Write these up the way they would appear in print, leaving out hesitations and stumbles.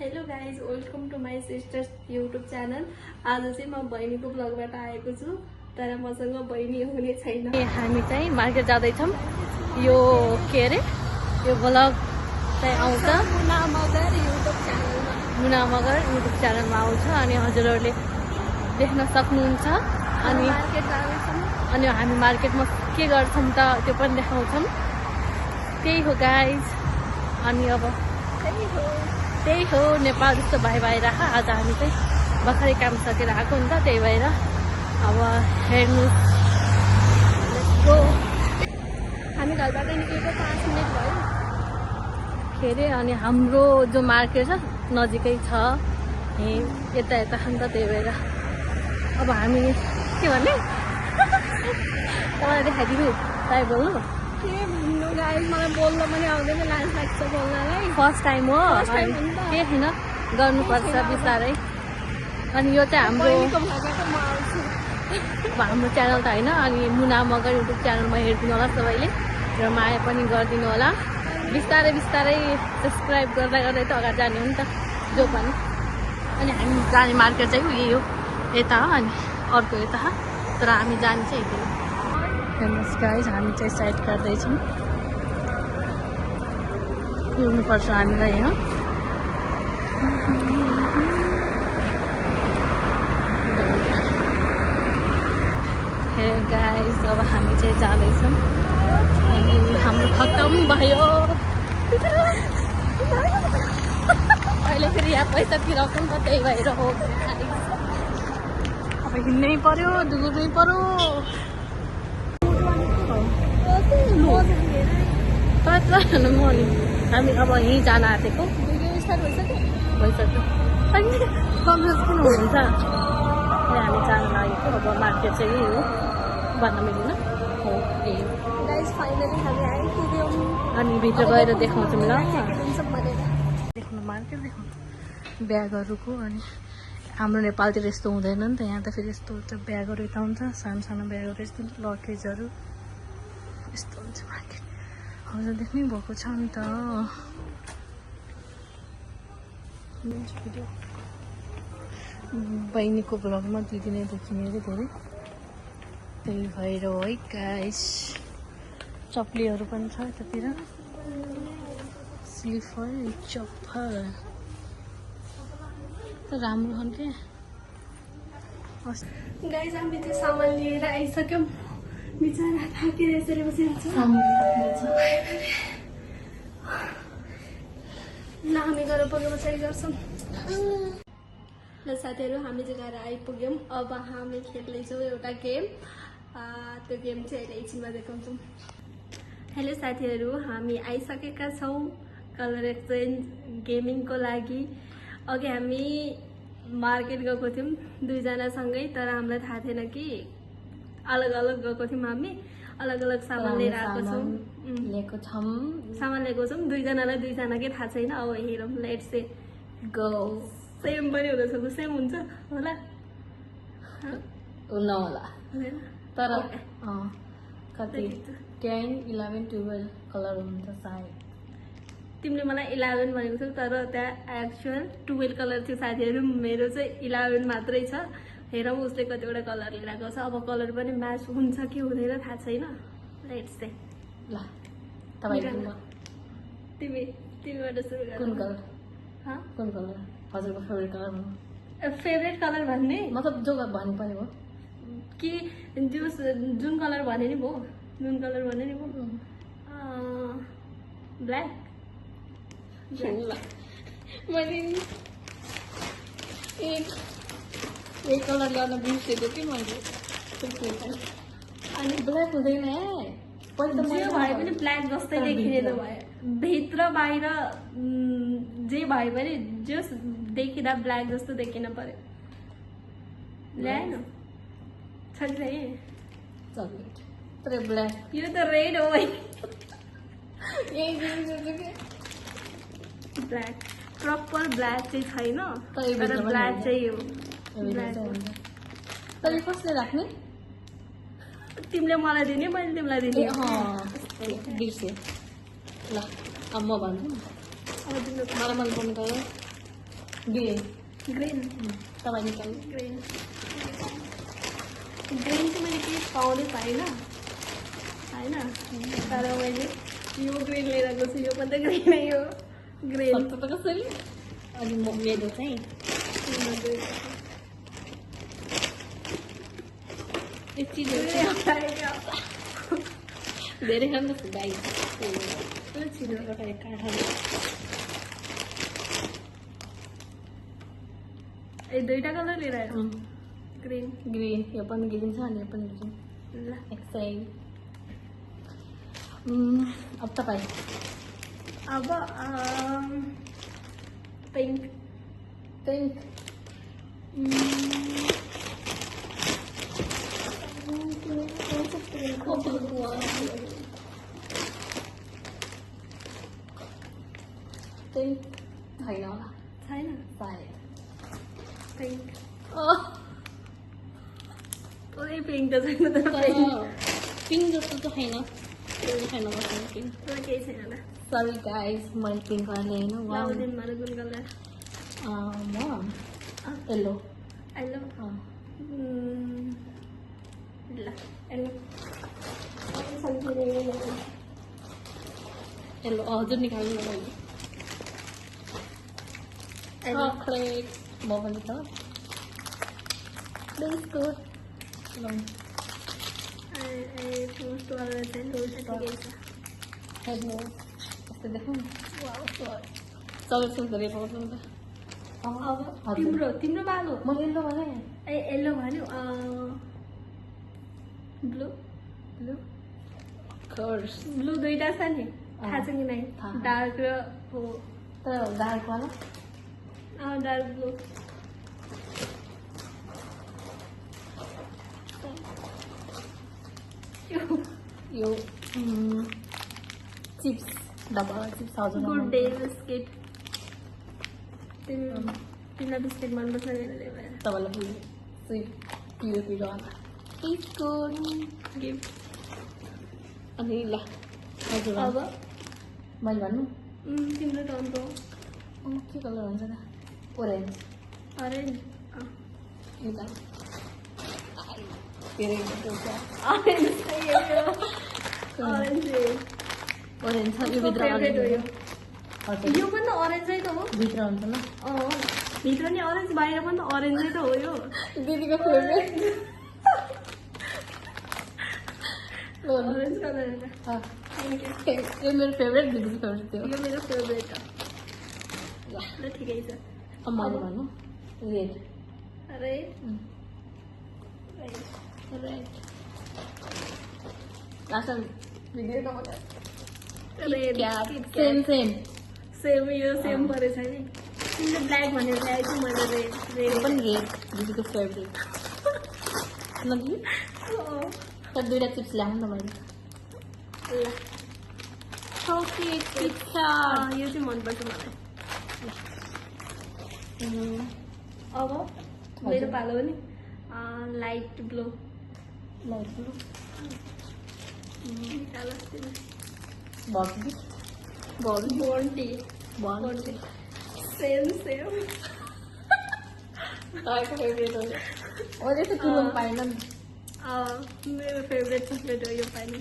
Hello guys, welcome to my sister's YouTube channel. आज चाहिँ म बहिनीको ब्लगबाट आएको छु, तर मसँग बहिनी हुने छैन। हामी चाहिँ मार्केट जाँदैछौँ। यो के अरे यो ब्लग चाहिँ आउँछ मुना मगर युट्युब च्यानलमा आउँछ अनि हजुरहरूले देख्न सक्नुहुन्छ। अनि अनि हामी मार्केटमा के गर्छौँ त त्यो पनि देखाउँछौँ। त्यही हो गाइज। अनि अब त्यही हो नेपाल जस्तो भाइ भएर आज हामी चाहिँ भर्खरै काम सकेर आएको नि त, त्यही भएर अब हेर्नु गो। हामी घरबाट निक्लेको 5 मिनट भयो के अरे। अनि हाम्रो जो मार्केट छ नजिकै छ, यता यता छ नि त, त्यही भएर अब हामी के भन्ने तपाईँलाई देखाइदिनु। ताई बोल्नु के भन्नु गाइस, मलाई बोल्न पनि आउँदैन, लाज लाग्छ बोल्नलाई। फर्स्ट टाइम हो, के छैन, गर्नुपर्छ बिस्तारै। अनि यो चाहिँ हाम्रो च्यानल त होइन, अनि मुना मगर युट्युब च्यानलमा हेरिदिनु होला सबैले र माया पनि गरिदिनु होला। बिस्तारै बिस्तारै सब्सक्राइब गर्दा गर्दै त अगाडि जाने हो नि त जो पनि। अनि हामी जाने मार्केट चाहिँ यही हो, यता हो अनि अर्को यता हो, तर हामी जाने चाहिँ यति हो। हेर्नुहोस् गाइस, हामी चाहिँ साइड काट्दैछौँ, पुग्नुपर्छ हामीलाई हो। हे गाइस, अब हामी चाहिँ जाँदैछौँ। अनि हाम्रो खत्तम भयो। अहिले फेरि यहाँ पैसा तिराउँछ नि त, त्यही भएर हो। अब हिँड्नै पर्यो, दुर्नै पर्यो। हामी अब यहीँ जान आँटेको भइसक्यो। कन्फ्युज किन हुनुहुन्छ? हामी जान लागेको अब मार्केट चाहिँ यही हो, भन्न मिल्दैन हो यही हो। अनि भित्र गएर देखाउँछौँ ल, देख्नु मार्केट देख्नु ब्यागहरूको। अनि हाम्रो नेपालतिर यस्तो हुँदैन नि त, यहाँ त फेरि यस्तो हुन्छ, ब्यागहरू यता हुन्छ, सानो सानो ब्यागहरू यस्तो लगेजहरू यस्तो हुन्छ मार्केट। हजुर देख्नै भएको छ नि त। बहिनीको ब्लगमा दिदी देखिने अरे धेरै, त्यही भएर हो है गाइस। चप्लीहरू पनि छ यतातिर, स्लिपर चप्पल राम्रो छ क्या। गाइस, हामी चाहिँ सामान लिएर आइसक्यौँ। बिचरा थाकेर यसरी बसिरहेको छ। ल हामी गएर पुग्यो पछाडि गर्छौँ ल साथीहरू। हामी चाहिँ गएर आइपुग्यौँ। अब हामी खेल्दैछौँ एउटा गेम। त्यो गेम चाहिँ अहिले एकछिनमा देखाउँछौँ। हेलो साथीहरू, हामी आइसकेका छौँ कलर एक्सचेन्ज गेमिङको लागि। अघि हामी मार्केट गएको थियौँ दुईजनासँगै, तर हामीलाई थाहा थिएन कि अलग अलग गएको थियौँ। हामी अलग अलग सामान लिएर आएको छौँ, सामान लिएको छौँ। दुईजनालाई दुईजनाकै थाहा छैन। अब हेरौँ, लेट्स से गो। सेम पनि हुँदैछ, सेम हुन्छ होला होला, तर कति 10, 11, 12 कलर हुन्छ सायद। तिमीले मलाई 11 भनेको छौ, तर त्यहाँ एक्चुअल 12 कलर थियो साथीहरू। मेरो चाहिँ 11 मात्रै छ। हेरौँ उसले कतिवटा कलर लिएर आएको छ। अब कलर पनि म्याच हुन्छ कि हुँदैन थाहा छैन। लेट्स से ल तिमीबाट सुरु गर। कुन कलर? कुन कलर हजुरको फेभरेट कलर? फेभरेट कलर भन्ने मतलब जो भन्नु पर्ने हो कि जुन कलर भने नि भयो, जुन कलर भने नि भयो। ब्ल्याक। मैले एक कलर गर्न बिर्सेको कि मैले। अनि ब्ल्याक हुँदैन जे भए पनि ब्ल्याक जस्तै देखिने त भयो। भित्र बाहिर जे भए पनि जस देखिँदा ब्ल्याक जस्तो देखिन पर्यो। ल्याएन चकलेट तर ब्ल्याक, यो त रेड हो भाइ। ब्ल्याक प्रपर ब्ल्याक चाहिँ छैन, तर ब्ल्याक चाहिँ हो। तर कसले राख्ने? तिमीले मलाई दिने, मैले तिमीलाई दिने। बिर्से ल, अब म भन्छु नि। अब तिम्रो मलाई मन पर्ने कलर ग्रीन ग्रिन तपाईँ निकाल्नु ग्रिन ग्रिन चाहिँ मैले केही पाउनै पाइनँ होइन तर मैले यो ग्रिन लिएर गएको छु यो पनि त ग्रिनै हो ग्रिन सत्तो त कसरी अनि म मेरो चाहिँ यति धेरै राम्रो छ गाई एउटा एक काठ ए दुईटा कलर लिएर आयो ग्रिन ग्रीन यो पनि ग्रीन छ अनि यो पनि ग्रीन ल एक्सैल अब तपाईँ अब पिङ्क पिङ्क पिङ्क छैन होला छैन सायद पिङ्क पुरै पिङ्क त छैन त पिङ्क जस्तो त छैन छैन मसँग पिङ्क तर केही छैन ल सरी गाइस मैले पिङ्क कलर ल्याएन लाउदिन मलाई कुन कलर म येल्लो आई लभ ल हेलो येल्लो हजुर निकाल्नु न मैले चकलेट म पनि छ बिस्कुट हेर्नु यस्तो देखौँ चकलेट सुन्दर पाउँछ नि त तिम्रो तिम्रो बालो म येल्लो भने ए येल्लो भन्यो ब्लू ब्लू कर्स ब्लू दुईटा छ नि थाहा छ कि नै थाहा। डार्क र हो तर डार्क वाला डार्क ब्लू यो चिप्स डब्बा चिप्स हजुर गुड डे बिस्किट तिमीलाई बिस्किट मनपर्छ नि भएर तपाईँलाई पनि स्विट पिरो पिरो वाला बिस्कुट गिफ्ट अनि ल हजुर अब मैले भन्नु तिम्रो टर्नको के कलर हुन्छ त ओरेन्ज अरेन्ज निकाल धेरै अरेन्ज अरेन्ज ओरेन्ज छ यो भित्र फेभरेट हो यो हजुर यो पनि त अरेन्जै त हो भित्र हुन्छ न भित्र नि अरेन्ज बाहिर पनि त अरेन्जै त हो यो दिदीको favourite orange colour thank you यो मेरो फेभरेट दिदीको फेभरेट थियो यो मेरो फेभरेट हो ल ल ठिकै छ अब मैले भन्नु red red red last video नबना रेड सेम सेम सेम यो सेम परेछ नि तिमीले ब्ल्याक भनेर ल्याएको मैले रेड रेड पनि रेड दिदीको फेभरेट ल दिदी तर दुईवटा चिप्स ल्याउनु न मैले ल चकलेट पिज्जा यो चाहिँ मनपर्छ मलाई अब मेरो पालो हो नि लाइट ब्लू लाइट ब्लू बोन्टी बोन्टी सेम सेम तपाईँको फेभरेट हो अझै त ठुलो पाएन नि मेरो फेभरेट चक्लेट हो यो पानी ल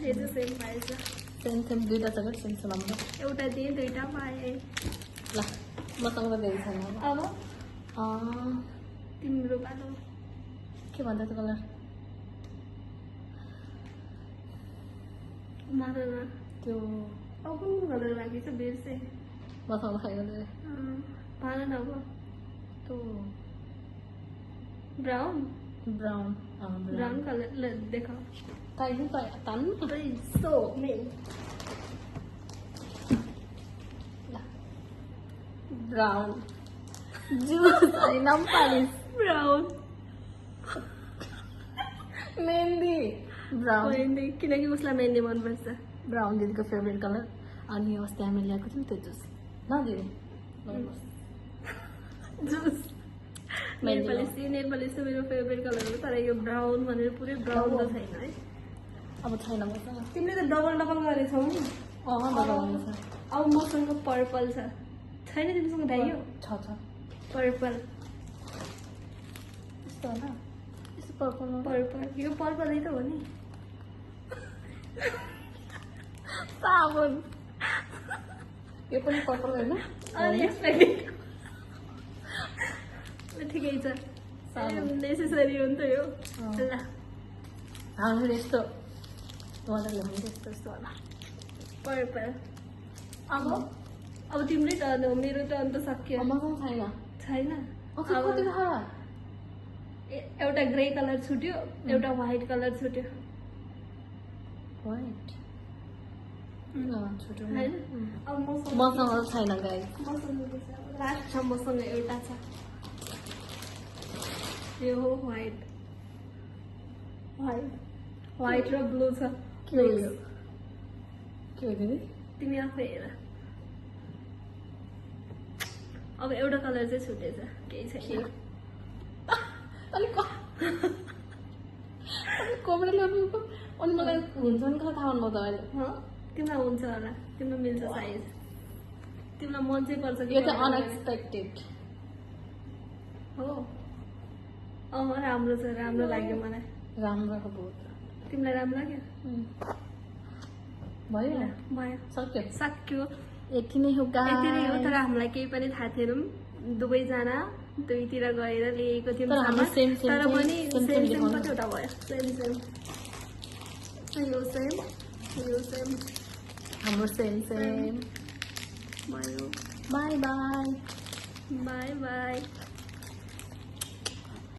यो चाहिँ सेम पाएछ सेम सेम दुईवटा चकलेट सेम सेम हाम्रो एउटा दिएँ दुईटा पाएँ ल मसँग त धेरै छैन अब अब तिम्रो पालो के भन्छ त्यो कलर मार न त्यो अब कुन कलर बाँकी छ बिर्सेँ मसँग छैन धेरै भन न अब त्यो ब्राउन ब्राउन ब्राउन कलर ल देखाऊ तान्नु तान्नु सो मेन ब्राउन जुस अनि नम्पालिस ब्राउन मेहन्दी ब्राउन मेहन्दी किनकि उसलाई मेहन्दी मनपर्छ ब्राउन दिदीको फेभरेट कलर अनि अस्ति हामीले ल्याएको थियौँ त्यो जुस न दिदी जुस नेल पलिस चाहिँ मेरो फेभरेट कलर हो तर यो ब्राउन भनेर पुरै ब्राउन त छैन है अब छैन मसँग तिमीले त डबल डबल गरेछौ नि लगाउनु छ अब मसँग पर्पल छ छैन तिमीसँग दाइयो छ पर्पल यस्तो होला यस्तो पर्पल पर्पल यो पर्पलै त हो नि साबुन यो पनि पर्पल होइन अनएक्सपेक्टेड ठिकै छ नेसेसरी हो नि त यो ल हाम्रो यस्तो वाला यस्तो यस्तो होला पर्पल अब अब तिम्रै टर्न हो मेरो टर्न त सक्यो मसँग छैन छैन कति छ एउटा ग्रे कलर छुट्यो एउटा व्हाइट कलर छुट्यो व्हाइट छुट्यो होइन अब मसँग छैन गाई लास्ट छ मसँग एउटा छ यो हो व्हाइट र ब्लू छ के हो यो के हो दिदी तिमी आफै हेर अब एउटा कलर चाहिँ छुटेछ केही छैन अलिक कोब्रा ल्याउनुको अनि मलाई हुन्छ नि कता थाहा म त अहिले तिमीलाई हुन्छ होला तिम्रो मिल्छ साइज तिमीलाई मन चाहिँ पर्छ यो चाहिँ अनएक्सपेक्टेड हो राम्रो छ राम्रो लाग्यो मलाई राम्रो हो बहुत तिमीलाई राम्रो लाग्यो भयो भयो सक्यो सक्यो यति नै हो यति नै हो तर हामीलाई केही पनि थाहा थिएन दुवैजना दुईतिर गएर लिएको थियौँ सामान तर पनि सेम कतिवटा भयो सेम हाम्रो सेम भयो बाई बाई बाई